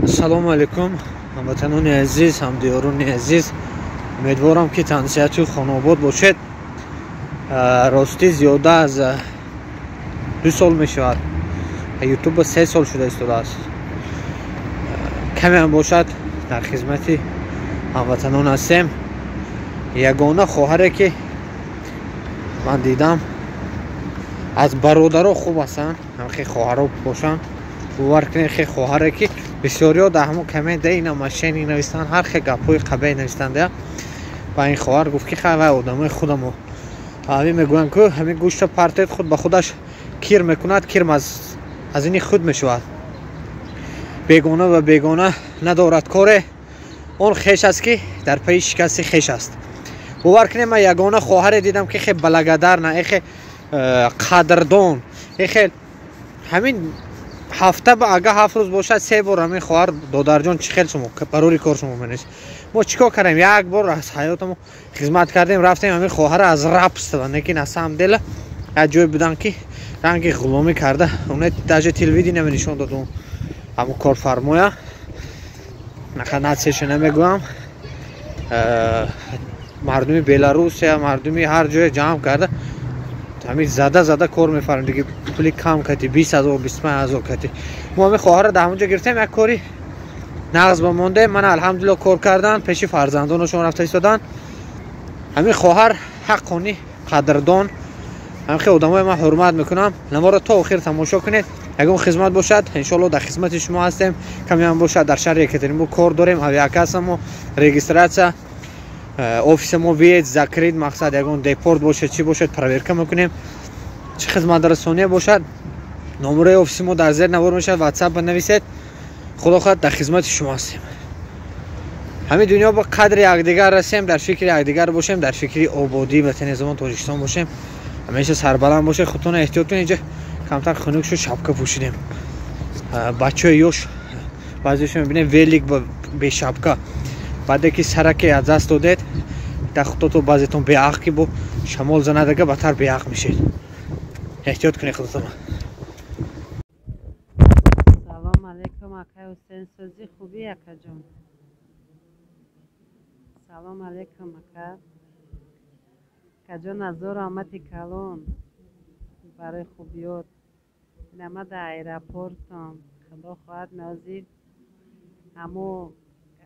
Ассалому алайкум, ҳамватанони азиз, ҳамдиёрони азиз. Умедворам, ки тансиҳату хонобод бошед. Ростӣ, зиёда аз 2 сол мешавад, ютуба 3 сол шуда истодааст. Камеам бошад, дар хизмати ҳамватанон ҳастем. Ягона хоҳаре, ки ман дидам, аз бародаро хуб ҳастанд, ҳамхе хоҳаро бошанд. Бовар кунед, хе хоҳаре, ки бисёриҳо дар ҳамон коммента ина мошенник навистанд, ҳар хе гапҳои қабеҳ навистанд. Ва ин хоҳар гуфт, ки хай, вай одамои худамо. Ҳамин мегӯянд, ку ҳамин гӯшта партед, худ ба худаш кир мекунад, кирм аз ини худ мешавад. Бегона ва бегона надорад коре, он хеш аст, ки дар пайи шикасти хеш аст. Бовар кунед, ман ягона хоҳаре дидам, ки хе благодарна, эхе қадрдон, эхе ҳамин ҳафта ба ага 7 рӯз бошад, се бор ҳамин хоҳар: «Додарҷон, чӣ хел шумо, барори кор шумо менест?» Мо чӣ кор кардем? Як бор аз ҳаётамо хизмат кардем, рафтем. Ҳамин хоҳара аз рабства, лекин на самом деле як ҷое будан, ки ранги ғуломӣ карда. Уне даже телевидение нишон дод, ҳамун корфармоя. Нақа нацияша намегӯям. Мардуми Беларусия, мардуми ҳар ҷое ҷамъ карда, ҳамин зада зада кор мефарм диги, пули кам кати, 20 000, 25 000 кати. Мо ҳамин хоҳарро дар ҳамонҷо гирифтем, як кори нағз ба монде. Ман, алҳамдулилло, кор кардан, пеши фарзандонашон рафта истодан. Ҳамин хоҳар ҳаққони қадрдон, ҳамин одамои ман ҳурмат мекунам. Наморо то охир тамошо кунед. Ягон хизмат бошад, иншоалло, дар хизмати шумо ҳастем. Камеам бошад, дар шаҳри Екатеринбург кор дорем, авиакассамо, регистрация, офиса мо въезд закрыт. Мақсад, ягон депорт бошад, чӣ бошад, проверка мекунем. Чӣ хизматрасония бошад, номерои офиси мо дар зер навор мешавад, ватсап нависед. Худо хоҳад, дар хизмати шумо ҳастем. Ҳамин дунё ба қадри якдигар расем, дар фикри якдигар бошем, дар фикри ободии ватани замон Тоҷикистон бошем. Ҳамеша сарбаланд бошед, худтона эҳтиёт кунед. Инҷа камтар хунук шуд, шапка пӯшидем. Бачаҳои ёш, баъзеашон мебинем, велик бе шапка. Баъде ки сараке аз даст додед, дар худтото баъзетон беақл, ки бо шамол занадага, батар беақл мешед. Эҳтиёт кунед худтона. Салом алейкум, акай Ҳусен, сӯзи хубӣ, акаҷон. Салом алейкум, ака. Акаҷон, ҳазор раҳмати калон барои хубиёт. Инама дар аэропортам. Худо хоҳад, нозир ҳамо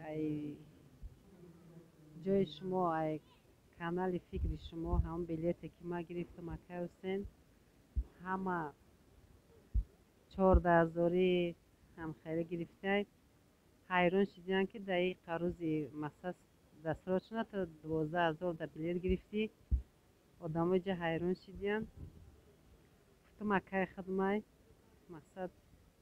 ай ҷои шумо, ай канали фикри шумо, ҳамон билете, ки ман гирифтам, акай Ҳусен, ҳама 14 ҳазорӣ ҳамхайра гирифтай. Ҳайрон шидиям, ки дар ин қарузи мақсад дастрочна то 12 000 да билет гирифтӣ. Одамо ҷа ҳайрон шидиян. Гуфтам, акай хидмай мақсад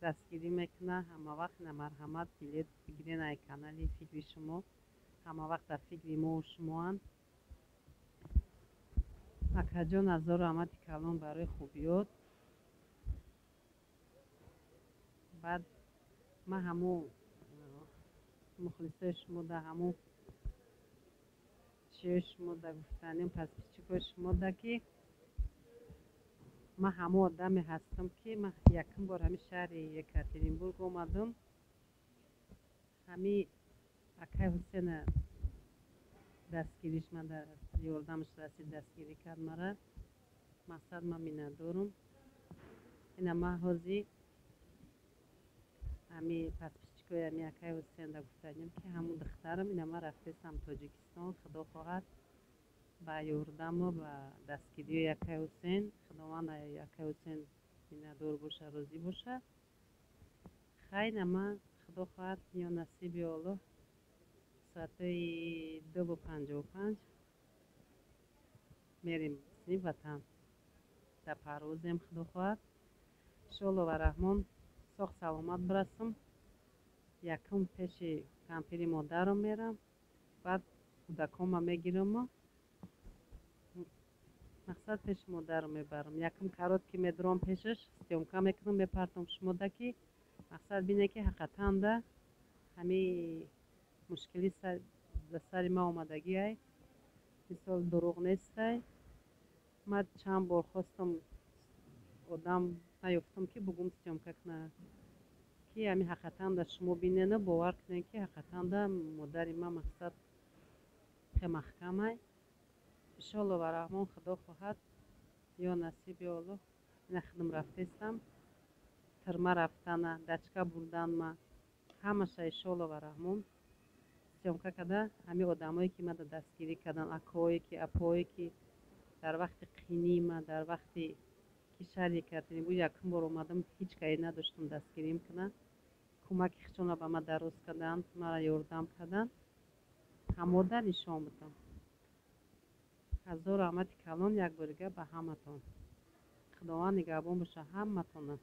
дастгирӣ мекуна ҳама вақт. На, марҳамат, билет бигирен ай канали фикри шумо. Ҳама вақт дар фикри мову шумоанд. Акаҷон, ҳазору раҳмати калон барои хубиёт. Баъд ман ҳамун мухлисои шумо да, ҳамун чиёи шумо да гуфтанем, подписчикои шумо да, ки ман ҳамон одаме ҳастам, ки ман якум бор ҳамин шаҳри Екатеринбург омадам, ҳами акай Ҳусена дастгириш ман ёрдамаш расид, дастгирӣ кард мара. Мақсад, ман миннатдорум. Ина ман ҳозир ҳами подписчикои ҳами акай Ҳусен да гуфтанем, ки ҳамун духтарам ина ман рафтесам Тоҷикистон. Худо хоҳад, ба ёрдаму ба дастгириҳои акай Ҳусен. Худованд акай Ҳусен миннатдор боша, розӣ боша. Хайна ман, худо хоҳад, ё насиби Аллоҳ, соатҳои 2:55 мерем сини ватан, дар парвозем. Худо хоҳад, иншоалло ва раҳмон, соғ саломат бирасам. Якум пеши кампири модарам мерам, баъд кӯдаконма мегираму мақсад пеши модарам мебарам. Якум короткий медурам пешаш, съёмка мекунам, мепартам шумода, ки мақсад бине, ки ҳақиқатан да ҳамин мушкилӣ дар сари ман омадагиай, мисол, дурӯғ нестай. Ман чанд бор хостам, одам наёфтам, ки бугум съёмка куна. Ки Ки ҳами ҳақиқатан да шумо бинену бовар кунед, ки ҳақиқатан да модари ман, мақсад, хе маҳкамай. Иншолло ва Раҳмон, Худо хоҳад, ё насиб, ё Аллоҳ. Ина хидм рафтестам, тирма рафтана, дачка бурданма, ҳамаша иншолло ва Раҳмон съёмка карда, ҳамин одамое ки мада дастгирӣ кардан, акое ки, апое ки дар вақти қинии ма, дар вақте ки шаҳри Екатеринбург якум бор омадам, ҳеҷ кае надоштам дастгирим кунад, кӯмаки худшонро ба ман дароз карданд, маро ёрдам карданд, ҳамода нишон будам. Ҳазор раҳмати калон як борига ба ҳаматон. Худованд нигаҳбон боша ҳаматона.